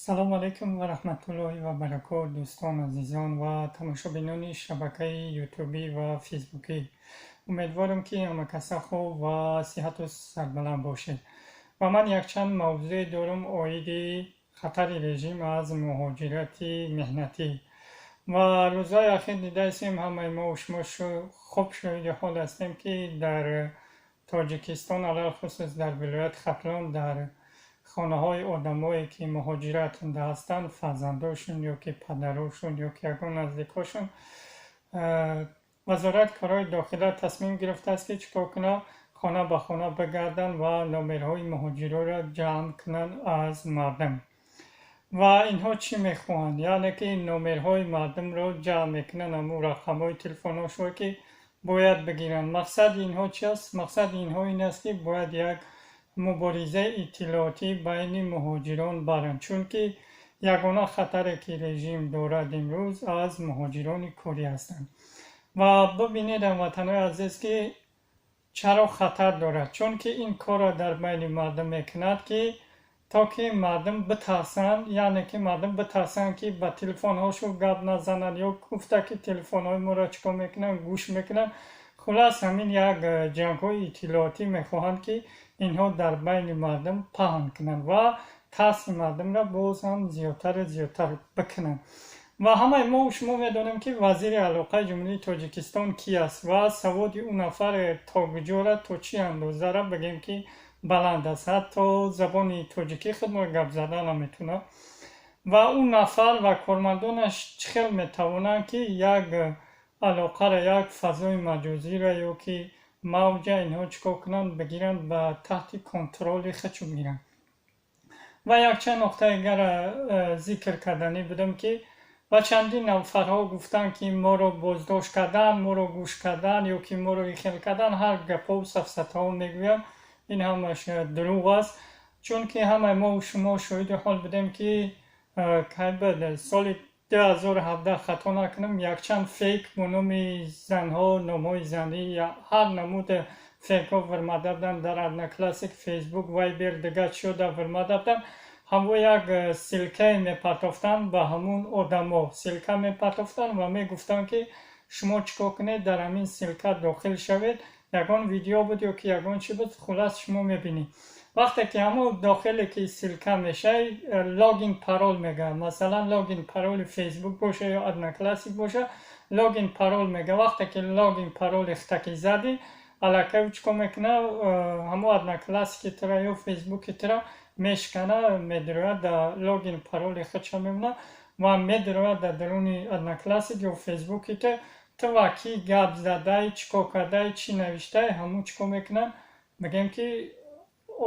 Салому алайкум ва раҳматуллоҳи ва баракот, дӯстон, азизон ва тамошобинони шабакаи ютубӣ ва фейсбукӣ. Умедворам, ки ҳама каса хуб ва сиҳату сарбаланд бошед. Ва ман якчанд мавзӯе дорам оиди хатари режим аз муҳоҷирати меҳнатӣ. Ва рӯзҳои ахир дидаистем, ҳамаи мо шумо хуб шоҳиди ҳол ҳастем, ки дар Тоҷикистон, алалхусус дар вилояти Хатлон, дар хонаҳои одамое, ки муҳоҷират ҳастанд, фарзандошон ё ки падарошон ё ки ягон наздикошон, Вазорати корҳои дохила тасмим гирифтааст, ки чӣ кор кунад: хона ба хона бигарданд ва номерҳои муҳоҷироро ҷамъ кунанд аз мардум. Ва инҳо чӣ мехоҳанд? Яъне ки номерҳои мардумро ҷамъ мекунанд, ҳамун рақамҳои телефонҳошро, ки бояд бигиранд. Мақсади инҳо чи аст? Мақсади инҳо ин аст, ки бояд як муборизаи иттилоотӣ байни муҳоҷирон баранд, чунки ягона хатаре, ки режим дорад имрӯз, аз муҳоҷирони корӣ ҳастанд. Ва бибинед, ҳамватанои азиз, ки чаро хатар дорад: чунки ин корро дар байни мардум мекунад, ки то ки мардум битарсанд, яъне ки мардум битарсанд, ки ба телефонҳошон гап назананд ё гуфта, ки телефонҳои моро чӣ кор мекунанд, гӯш мекунанд. Хулас, ҳамин як ҷангҳои иттилоотӣ мехоҳанд, ки инҳо дар байни мардум паҳн кунанд ва тарси мардумро боз ҳам зиёдтару зиёдтар бикунанд. Ва ҳамаи мо шумо медонем, ки вазири алоқаи Ҷумҳурии Тоҷикистон ки аст ва саводи ӯ нафар то куҷора, то чӣ андозара, бигем, ки баланд аст. Ҳатто забони тоҷикӣ худмо гап зада наметавонад. Ва ӯ нафар ва кормандонаш чӣ хел метавонанд, ки як алоқаро, як фазои маҷозиро ё ки мавҷа инҳо чӣ кор кунанд, бигиранд, ба таҳти контроли худшон бигиранд? Ва якчанд нуқтаи дигарро зикр карданӣ будам, ки ва чандин нафарҳо гуфтанд, ки моро боздошт кардан, моро гӯш кардан ё ки моро ихел кардан. Ҳар гапҳову сафсатаҳо мегӯянд, ин ҳамаш дурӯғ аст, чунки ҳамаи мо шумо шоҳиди ҳол будем, ки соли 2017, хато накунам, якчанд фейк бо номи занҳо, номҳои занӣ, ҳар намуд фейкҳо вирмада буданд дар Одноклассник, Фейсбук, Вайбер, дигар чиёда вирмада буданд. Ҳамво як ссылкае мепартофтанд ба ҳамун одамо, ссылка мепартофтанд ва мегуфтанд, ки шумо чӣ кор кунед, дар ҳамин ссылка дохил шавед. Ягон видео буд ё ки ягон чӣ буд, хулас, шумо мебинед. Вақте ки ҳамон дохиле ки ссылка мешавӣ, логин, парол мегӯяд. Масалан, логин, пароли Фейсбук боша ё Одноклассник боша, логин, парол мегӯяд. Вақте ки логин, пароли хитаки задӣ, аллакай чӣ кор мекунад? Ҳамон Одноклассники тура ё Фейсбуки тура мешикана, медирояд, дар логин, пароли худша мемонад ва медирояд дар даруни Одноклассник ё Фейсбуки ту. Ту ва кӣ гап задай, чӣ кор кардай, чӣ навиштаи, ҳамун чӣ кор мекунанд, бигем, ки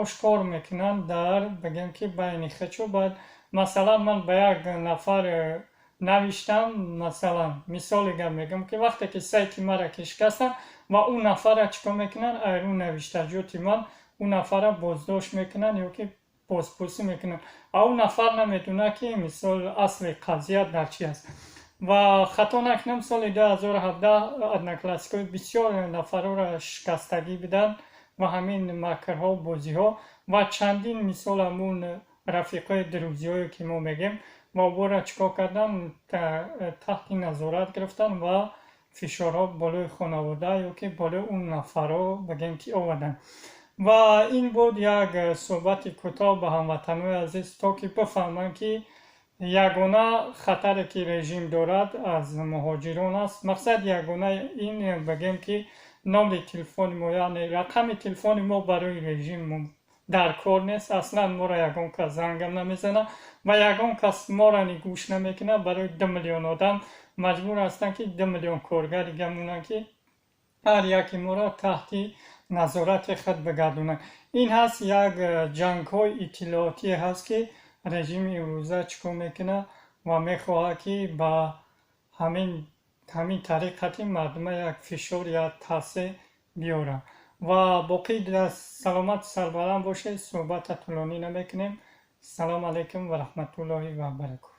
ошкор мекунанд дар, бигем, ки байни худшо. Баъд, масалан, ман ба як нафар навиштам, масалан, мисоли гап мегӯям, ки вақте ки сайти мара ки шикастанд ва ӯ нафарра чӣ кор мекунанд, айрӯ навиштаҷоти ман ӯ нафарра боздошт мекунанд ё ки бозпурсӣ мекунанд, а ӯ нафар намедонад, ки мисол асли қазия дар чи аст. Ва хато накунам, соли 2017 Одноклассникҳои бисёр нафарҳоро шикастагӣ буданд ва ҳамин макрҳо, бозиҳо ва чандин мисол ҳамун рафиқҳои друзьяое, ки мо мегӯем, ва онро чӣ кор карданд, таҳти назорат гирифтанд ва фишорҳо болои хонавода ё ки болои он нафарҳо, бигем, ки оварданд. Ва ин буд як суҳбати кӯтоҳ ба ҳамватанои азиз, то ки бифаҳманд, ки ягона хатаре, ки режим дорад, аз муҳоҷирон аст. Мақсад ягона ин, бигем, ки номери телефони мо, яъне рақами телефони мо барои режим дар кор нест. Аслан моро ягон кас зангам намезанад ва ягон кас моро гӯш намекунад. Барои 2 миллион одам маҷбур ҳастанд, ки 2 миллион коргари гамонанд, ки ҳар яке моро таҳти назорати худ бигардонанд. Ин ҳаст як ҷангҳои иттилоотие ҳаст, ки режими имрӯза чӣ кор мекунад ва мехоҳад, ки ба ҳамин тариқати мардума як фишор, як тарсе биёрад. Ва боқӣ саломату сарбаланд бошед. Суҳбата тӯлонӣ намекунем. Салому алайкум ва раҳматуллоҳи ва баракоту.